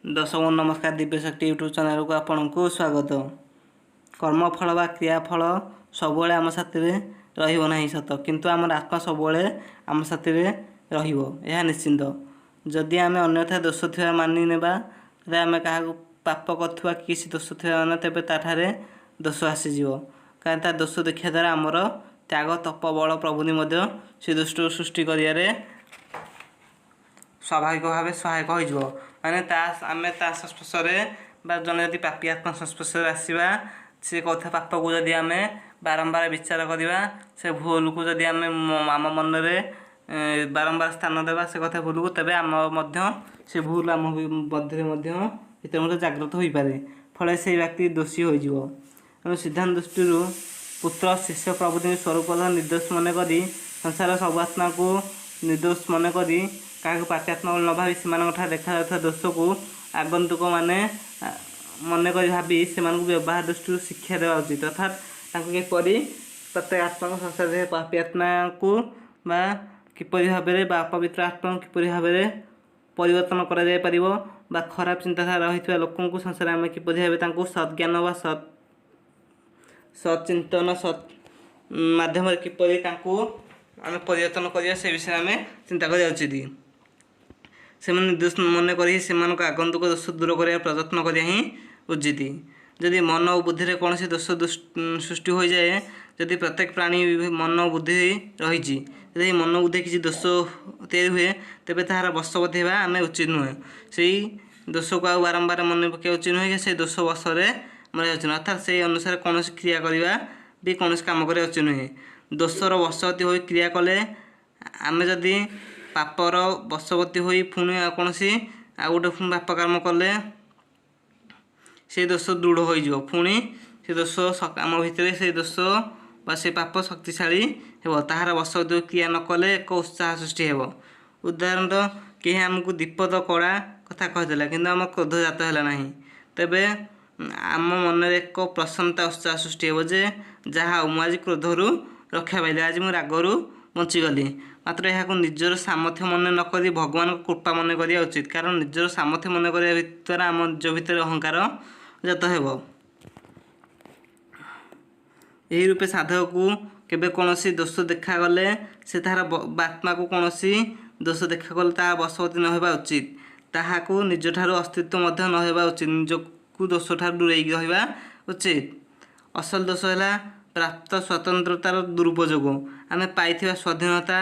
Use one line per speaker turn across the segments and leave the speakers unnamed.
ଦର୍ଶକ ନମସ୍କାର, ଦିବ୍ୟଶକ୍ତି ୟୁଟ୍ୟୁବ୍ ଚ୍ୟାନେଲକୁ ଆପଣଙ୍କୁ ସ୍ୱାଗତ। କର୍ମଫଳ ବା କ୍ରିୟାଫଳ ସବୁବେଳେ ଆମ ସାଥିରେ ରହିବ ନାହିଁ ସତ, କିନ୍ତୁ ଆମର ଆତ୍ମା ସବୁବେଳେ ଆମ ସାଥିରେ ରହିବ, ଏହା ନିଶ୍ଚିନ୍ତ। ଯଦି ଆମେ ଅନ୍ୟଥା ଦୋଷ ଥିବା ମାନି ନେବା, ତେବେ ଆମେ କାହାକୁ ପାପ କରୁଥିବା କିଛି ଦୋଷ ଥିବା ମାନେ ତେବେ ତା'ଠାରେ ଦୋଷ ଆସିଯିବ। କାରଣ ତା ଦୋଷ ଦେଖିବା ଦ୍ୱାରା ଆମର ତ୍ୟାଗ, ତପ, ବଳ ପ୍ରଭୃତି ମଧ୍ୟ ସେ ଦୃଷ୍ଟିରୁ ସୃଷ୍ଟି କରିବାରେ ସ୍ୱାଭାବିକ ଭାବେ ସହାୟକ ହୋଇଯିବ। ମାନେ ତା ଆମେ ତା ସଂସ୍ପର୍ଶରେ ବା ଜଣେ ଯଦି ପାପୀ ଆତ୍ମା ସଂସ୍ପର୍ଶରେ ଆସିବା, ସେ କରୁଥିବା ପାପକୁ ଯଦି ଆମେ ବାରମ୍ବାର ବିଚାର କରିବା, ସେ ଭୁଲକୁ ଯଦି ଆମେ ଆମ ମନରେ ବାରମ୍ବାର ସ୍ଥାନ ଦେବା ସେ କଥା ଭୁଲକୁ, ତେବେ ଆମ ମଧ୍ୟ ସେ ଭୁଲ ଆମ ମଧ୍ୟରେ ମଧ୍ୟ ଭିତରେ ମଧ୍ୟ ଜାଗ୍ରତ ହୋଇପାରେ। ଫଳରେ ସେଇ ବ୍ୟକ୍ତି ଦୋଷୀ ହୋଇଯିବ। ତେଣୁ ସିଦ୍ଧାନ୍ତ ଦୃଷ୍ଟିରୁ ପୁତ୍ର, ଶିଷ୍ୟ ପ୍ରଭୃତି ସ୍ୱରୂପ ନିର୍ଦ୍ଦୋଷ ମନେ କରି, ସଂସାର ସବୁ ଆତ୍ମାକୁ ନିର୍ଦ୍ଦୋଷ ମନେ କରି, କାହାକୁ ପାପ୍ୟାତ୍ମା ବୋଲି ନ ଭାବି, ସେମାନଙ୍କଠାରେ ଦେଖାଯାଉଥିବା ଦୋଷକୁ ଆଗନ୍ତୁକମାନେ ମନେ କରି ଭାବି ସେମାନଙ୍କୁ ବ୍ୟବହାର ଦୃଷ୍ଟିରୁ ଶିକ୍ଷା ଦେବା ଉଚିତ। ଅର୍ଥାତ୍ ତାଙ୍କୁ କିପରି ପ୍ରତ୍ୟେକ ଆତ୍ମାକୁ, ସଂସାରରେ ପାପୀ ଆତ୍ମାକୁ ବା କିପରି ଭାବରେ ବା ଅପବିତ୍ର ଆତ୍ମାକୁ କିପରି ଭାବରେ ପରିବର୍ତ୍ତନ କରାଯାଇପାରିବ ବା ଖରାପ ଚିନ୍ତାଧାରା ରହିଥିବା ଲୋକଙ୍କୁ ସଂସାରରେ ଆମେ କିପରି ଭାବେ ତାଙ୍କୁ ସଦ୍ଜ୍ଞାନ ବା ସତ୍ ସତ୍ ଚିନ୍ତନ, ସତ୍ ମାଧ୍ୟମରେ କିପରି ତାଙ୍କୁ ଆମେ ପରିବର୍ତ୍ତନ କରିବା, ସେ ବିଷୟରେ ଆମେ ଚିନ୍ତା କରିବା ଉଚିତ। ସେମାନେ ନିର୍ଦ୍ଦୋଷ ମନେ କରି ସେମାନଙ୍କ ଆଗନ୍ତୁକ ଦୋଷ ଦୂର କରିବା ପ୍ରଯତ୍ନ କରିବା ହିଁ ଉଚିତ। ଯଦି ମନ ଓ ବୁଦ୍ଧିରେ କୌଣସି ଦୋଷ ସୃଷ୍ଟି ହୋଇଯାଏ, ଯଦି ପ୍ରତ୍ୟେକ ପ୍ରାଣୀ ମନ ବୁଦ୍ଧି ରହିଛି, ଯଦି ମନ ବୁଦ୍ଧି କିଛି ଦୋଷ ତିଆରି ହୁଏ, ତେବେ ତାହାର ବଶବର୍ତ୍ତୀ ହେବା ଆମେ ଉଚିତ ନୁହେଁ। ସେଇ ଦୋଷକୁ ଆଉ ବାରମ୍ବାର ମନେ ପକାଇବା ଉଚିତ ନୁହେଁ କି ସେଇ ଦୋଷ ବଶରେ ମରିବା ଉଚିତ ନୁହେଁ। ଅର୍ଥାତ୍ ସେଇ ଅନୁସାରେ କୌଣସି କ୍ରିୟା କରିବା ବି କୌଣସି କାମ କରିବା ଉଚିତ ନୁହେଁ। ଦୋଷର ବଶବର୍ତ୍ତୀ ହୋଇ କ୍ରିୟା କଲେ, ଆମେ ଯଦି ପାପର ବଶବର୍ତ୍ତୀ ହୋଇ ପୁଣି ଆଉ କୌଣସି ଆଉ ଗୋଟେ ପାପ କାମ କଲେ, ସେ ଦୋଷ ଦୃଢ଼ ହୋଇଯିବ। ପୁଣି ସେ ଦୋଷ ଆମ ଭିତରେ ସେ ଦୋଷ ବା ସେ ପାପ ଶକ୍ତିଶାଳୀ ହେବ। ତାହାର ବଶବର୍ତ୍ତୀ କ୍ରିୟା ନ କଲେ ଏକ ଉତ୍ସାହ ସୃଷ୍ଟି ହେବ। ଉଦାହରଣତଃ, କେହି ଆମକୁ ଦ୍ୱିପଦ କଡ଼ା କଥା କହିଦେଲା, କିନ୍ତୁ ଆମ କ୍ରୋଧ ଜାତ ହେଲା ନାହିଁ, ତେବେ ଆମ ମନରେ ଏକ ପ୍ରସନ୍ନତା, ଉତ୍ସାହ ସୃଷ୍ଟି ହେବ ଯେ ଯାହା ହଉ, ମୁଁ ଆଜି କ୍ରୋଧରୁ ରକ୍ଷା ପାଇଲି, ଆଜି ମୁଁ ରାଗରୁ ବଞ୍ଚିଗଲି। ମାତ୍ର ଏହାକୁ ନିଜର ସାମର୍ଥ୍ୟ ମନେ ନ କରି ଭଗବାନଙ୍କ କୃପା ମନେ କରିବା ଉଚିତ। କାରଣ ନିଜର ସାମର୍ଥ୍ୟ ମନେ କରିବା ଦ୍ୱାରା ଆମ ନିଜ ଭିତରେ ଅହଙ୍କାର ଜାତ ହେବ। ଏହି ରୂପେ ସାଧକକୁ କେବେ କୌଣସି ଦୋଷ ଦେଖାଗଲେ, ସେ ତାହାର ଆତ୍ମାକୁ କୌଣସି ଦୋଷ ଦେଖାଗଲେ ତାହା ବଶବର୍ତ୍ତୀ ନ ହେବା ଉଚିତ। ତାହାକୁ ନିଜଠାରୁ ଅସ୍ତିତ୍ୱ ମଧ୍ୟ ନ ହେବା ଉଚିତ। ନିଜକୁ ଦୋଷଠାରୁ ଦୂରେଇକି ରହିବା ଉଚିତ। ଅସଲ ଦୋଷ ହେଲା ପ୍ରାପ୍ତ ସ୍ୱତନ୍ତ୍ରତାର ଦୁରୁପଯୋଗ। ଆମେ ପାଇଥିବା ସ୍ୱାଧୀନତା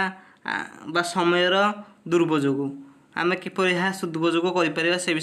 ବା ସମୟର ଦୁରୁପଯୋଗ। ଆମେ କିପରି ଏହା ସଦୁପଯୋଗ କରିପାରିବା, ସେ ବିଷୟରେ